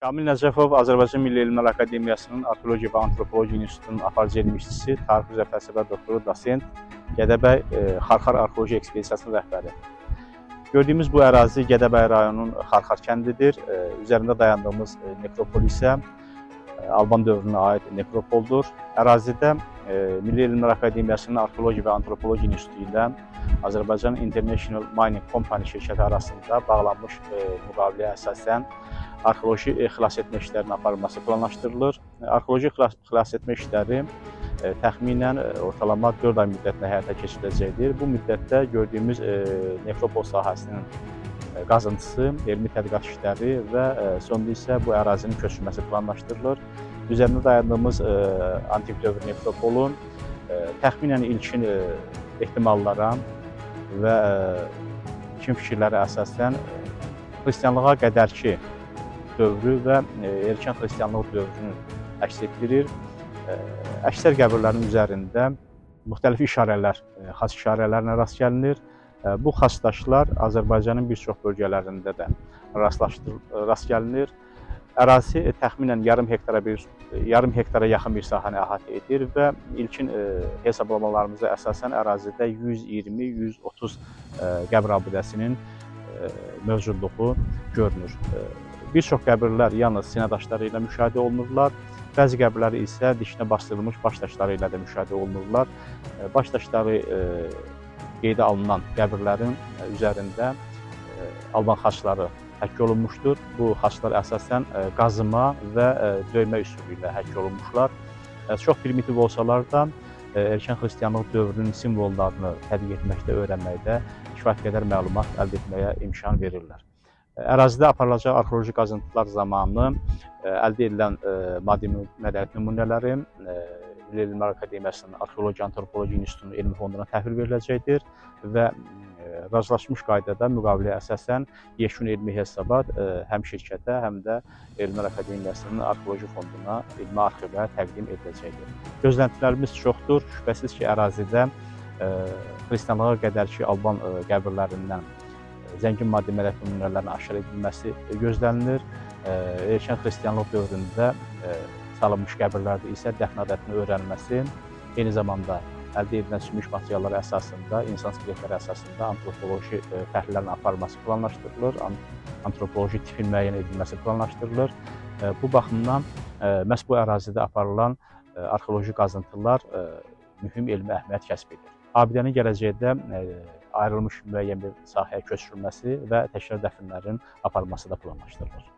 Kamil Nəcəfov, Azərbaycan Milli Elmlər Akademiyasının Arxeologiya və Antropologiya İnstitutunun aparıcı elmi işçisi, tarix üzrə fəlsəfə doktoru, dosent, Gədəbəy Xarxar Arxeoloji Ekspedisiyasının rəhbəri. Gördüyümüz bu ərazi Gədəbəy rayonunun Xarxar kəndidir. Üzərində dayandığımız nekropol isə Alban dövrünə aid nekropoldur. Ərazidə Milli Elmlər Akademiyasının Arxeologiya və Antropologiya İnstitutu ilə Azərbaycan International Mining Company şirkəti arasında bağlanmış müqaviləyə əsasən arxeoloji xilas etmə işlərinin aparılması planlaşdırılır. Arxeoloji xilas etmə işləri təxminən ortalama 4 ay müddətinə həyata keçiriləcəkdir. Bu müddətdə gördüyümüz nekropol sahəsinin qazıntısı, elmi tədqiqat işləri və sonda isə bu ərazinin köçürülməsi planlaşdırılır. Üzərində dayandığımız antik dövr nekropolun təxminən ilkin ehtimallara və ilkin fikirlərə əsasən xristianlığa qədərki dövrü və erkən xristianlıq dövrünü əks etdirir. Əksər qəbirlərin üzərində müxtəlif işarələr, xas işarələrlə rast gəlinir. Bu xas daşlar Azərbaycanın bir çox bölgələrində də rast gəlinir. Ərazi təxminən yarım hektara yaxın bir sahəni əhatə edir və ilkin hesablamalarımıza əsasən ərazidə 120-130 qəbir abidəsinin mövcudluğu görünür. Bir çox qəbirlər yalnız sinə daşları ilə müşahidə olunurlar. Bəzi qəbirlər isə dişinə bastırılmış baş daşları ilə də müşahidə olunurlar. Baş daşları qeydə alınan qəbirlərin üzərində Alban xaçları həkk olunmuşdur. Bu xaçlar əsasən qazıma və döymə üsulu ilə həkk olunmuşlar. Çox primitiv olsalar da erkən xristianlıq dövrünün simvollarını tədqiq etməkdə, öyrənməkdə kifayət qədər məlumat əldə etməyə imkan verirlər. Ərazidə aparılacaq arxeoloji qazıntılar zamanı əldə edilən maddi mədəniyyət nümunələri Milli Elmlər Akademiyasının Arxeologiya Antropologiya İnstitutunun elmi fonduna təhvil veriləcəkdir və razılaşmış qaydada müqaviləyə əsasən yekun elmi hesabat həm şirkətə, həm də Elmlər Akademiyasının Arxeoloji Fonduna, elmi arxivə təqdim ediləcəkdir. Gözləntilərimiz çoxdur. Şübhəsiz ki, ərazidə xristianlığa qədərki Alban qəbirlərindən zəngin maddi mədəniyyət nümunələrinin aşkar edilməsi gözlənilir. Erkən xristianlıq dövründə salınmış qəbirlərdə isə dəfn adətinin öyrənilməsi, eyni zamanda əldə edilən sümük materialları əsasında, insan skeletləri əsasında antropoloji təhlillərin aparılması planlaşdırılır, antropoloji tipin müəyyən edilməsi planlaşdırılır. Bu baxımdan məhz bu ərazidə aparılan arxeoloji qazıntılar mühüm elmi əhəmiyyət kəsb edir. Abidənin gələcəkdə ayrılmış müəyyən bir sahəyə köçürülməsi və təkrar dəfnlərin aparılması da planlaşdırılır.